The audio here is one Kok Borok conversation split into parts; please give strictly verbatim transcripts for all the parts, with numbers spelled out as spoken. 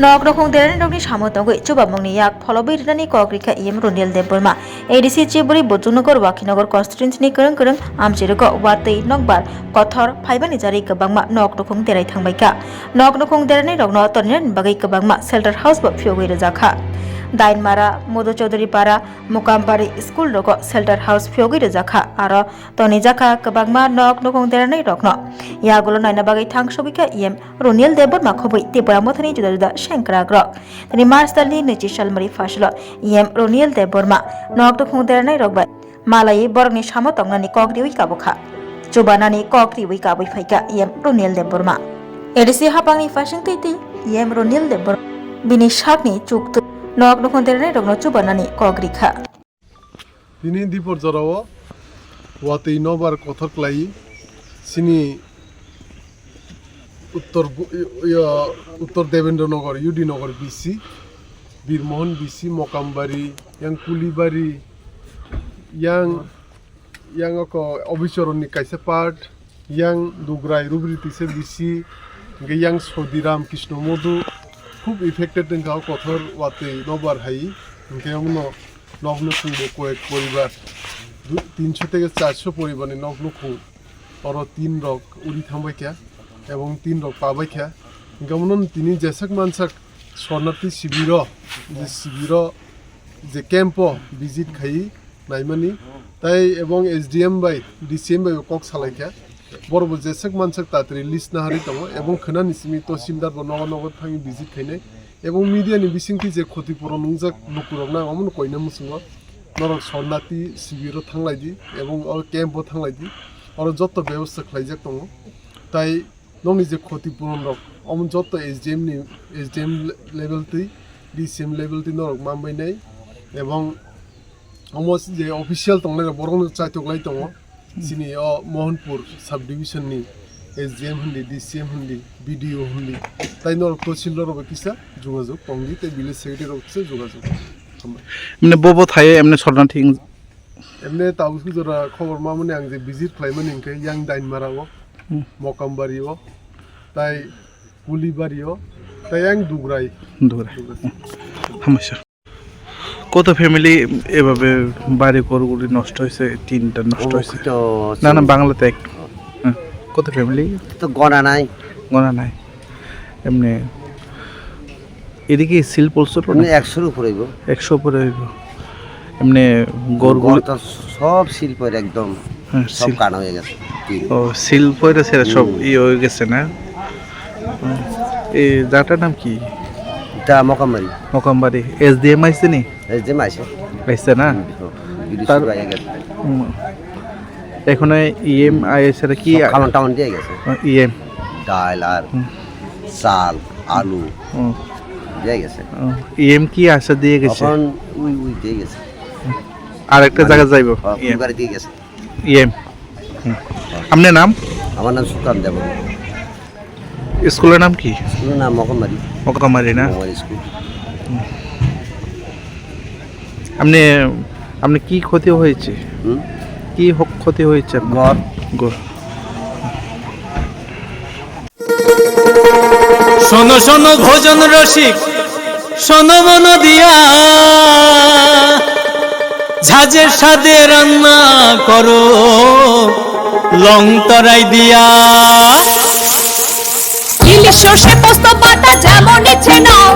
Nok nukhung derani rokni samo tongwi chubamungni yak pholobwi rwnani kok rikha E M Roniel Debbarma. A D C Chiburi Bojongnagar Wakhinagar constituency ni kwrwng kwrwng amchirwgo watwi nokbar kothor phaibani jari kwbangma nok nukhung derai thangbaikha. Nok nukhung derani rokno toninani bagwi kwbangma shelter house bo phiyogwi rwjakha. Dainmara, Modhu Chaudhuri Para, Mokambari school rogo shelter house phiyogwi rwjakha. Aro tonijakha kwbangma nok nukhung deranai rokno. Yagulo naina bagwi thang sogwikha E M Roniel Debbarma khobwi Tipra Mothani juda juda sengkrak rok. Tini March talni nwichi salmari phasalo E M Roniel Debbarma nok nukhung deranai rok bai malaiwi borokni samo tongnani kok riwi kabukha. Chubanani kok riwi kabui phaikha E M Roniel Debbarma. A D C hapangni phaising twi twi E M Roniel Debbarma bini sakni chuk twi nok nukhung deranai rokno chubanani kok rikha. Tini dipor jorao watwi nobar kothor khlai chini Uttor Bu-, ya, Uttor Debendra Nagar, U D Nagar B C, Bir Mohan B C, Mokambari, yang Kulibari, yang, yang ako Obichoronni kaisa part, yang Dugrai Rubri Tisa B C, hingke yang Sodi Ram Krishna Modhu, khub affected wngkha o kothor watwi nobar hai, hingke omono nok nukhung bo koyek poribar, du-, tinso teke charso poribarni nok nukhung oro tin rok uri thangbaikha ebong tin rok pabaikha. Hingke omono tini jeswk mansak sornarthi sibiro, je sibiro, je camp o visit khai naimani, tai ebong S D M bai, D C M bai bo kok salaikha. Borok bo jeswk mansak tatri list naharwi tongo, ebong khwnani simi Tahsildar bo nogo nogo thangwi visit khainai, ebong media ni bisingtwi je khoti puron wngjak lukurokno ang omono koina muchungo, norok sornarthi sibiro thanglaidi, ebong o camp o thanglaidi, oro jotto bebosta khlaijak tongo, tai nokni je khoti puron rok, omo jotto S D M ni, S D M level twi, D C M level twi norok manbainai, ebong omo je official tongnai rok borok no chaitok lai tongo. Chini o Mohanpur sub division ni S D M hindi, D C M hindi, B D O hindi, tai norok Tahsildar rok bai kisa jogajog tongdi, tei village secretary rok kisa jogajog. Hambai. Mane bobo thaio emne sornarthi wng- Emne tabuk jora khobor mamani ang je visit khlaimani hingke yang Dainmara o, Hmm. Mokambari o, tai Kulibari o, tai yang Dugrai. Dugrai. Dugrai. Hambaisa. কত ফ্যামিলি এভাবে বাড়ি ঘরগুলি নষ্ট হয়েছে? তিনটা নষ্ট ও, হয়েছে। কত না, না, বাংলাতে এক। হ্যাঁ, কত ফ্যামিলি? তো গণা নাই। গণা নাই। এমনি এদিকে সিল পড়ছে তো? এমনি একশোর উপরে হইব। একশো উপরে হইব। এমনি ঘরগুলি ঘর তো সব সিল পড়ে একদম, হ্যাঁ, সব সিল। কানা হয়ে গেছে। তিন। ও, সিল পড়ে সেটা সব হুম। ইয়ে হয়ে গেছে না? হুম। এই জায়গাটার নাম কি? এটা মকামবাড়ি। মকামবাড়ি। এসডিএম আইছে নি? এসডিএম আইছে। আইছে না? হুম, হুম। বিডিসি তার ভাই আগে। হুম। এখন ইএম আইছে কি? সব খামান টামান দিয়ে গেছে। ও, ইএম। ডাল আর হুম। চাল, আলু হুম। দিয়ে গেছে। ও, ইএম কি আশা দিয়ে গেছে? এখন উই উই দিয়ে গেছে। আর একটা মানে, জায়গা যাইবো? হ্যাঁ, ইএম। ফুলবাড়ি দিয়ে গেছে। ইএম। হুম। আপনার নাম? আমার নাম সুকান্ত দেব। স্কুলের নাম কি? স্কুলের নাম মকমারি। মকমারি না? মকমারি স্কুল। হুম। আপনি, আপনি কি ক্ষতি হয়েছে? হুম? কি হ-, ক্ষতি হয়েছে আপনার? ঘর। ঘর। শোনো শোনো ভোজন রসিক, শোনো মন দিয়া, ঝাঁঝের স্বাদে রান্না করো লং তরাই দিয়া। ইলিশ সর্ষে পোস্ত বাটা যেমন ইচ্ছে নাও,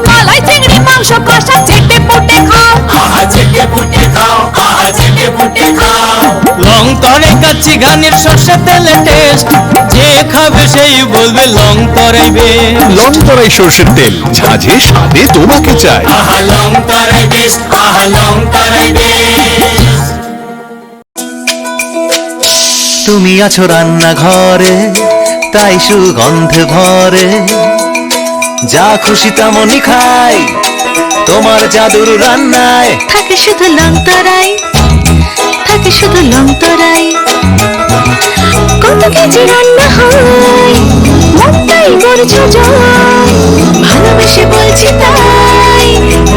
মালাই চিংড়ি মাংস কষা চেটে পুটে খাও। আহা চেটে পুটে খাও, আহা চেটে পুটে খাও। লং তরে কাচ্চি ঘানির সর্ষে তেলে টেস্ট, যে খাবে সেই বলবে লং তরাই বেশ। লং তরাই সর্ষের তেল, ঝাঁঝে স্বাদে তোমাকে চাই। আহা লং তরাই বেশ, আহা লং তরাই বেশ। তুমি আছো রান্নাঘরে, তাই সুগন্ধে ভরে। যা খুশি তেমনই খাই, তোমার জাদুর রান্নায়। থাকে শুধু লং তরাই, থাকে শুধু লং তরাই। কত কেজি রান্না হয়, মনটাই করছো জয়। ভালোবেসে বলছি তাই,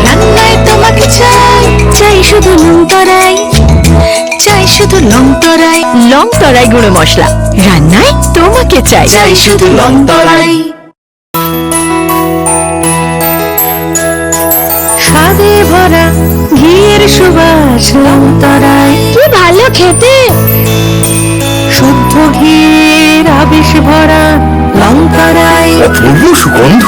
রান্নায় তোমাকে চাই। চাই শুধু লং তরাই, চাই শুধু লং তরাই। লং তরাই গুঁড়ো মশলা, রান্নায় তোমাকে চাই। চাই শুধু লং তরাই। সুবাস লংতরাই। কি ভালো খেতে। শুদ্ধ ঘির আবেশ ভরা লংতরাই। অপূর্ব সুগন্ধ।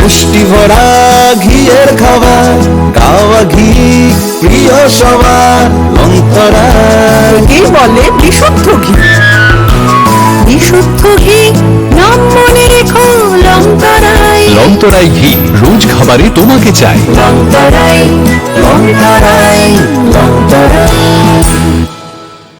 পুষ্টি ভরা ঘিয়ের খাবার, গাওয়া ঘি প্রিয় সবার, লংতরাই। এই বলে বিশুদ্ধ ঘি। বিশুদ্ধ ঘি, নাম মনে রেখো, লংতরাই। লংতরাই ঘি, রোজ খাবারে তোমাকে চাই। লংতরাই, লংতরাই, লংতরাই।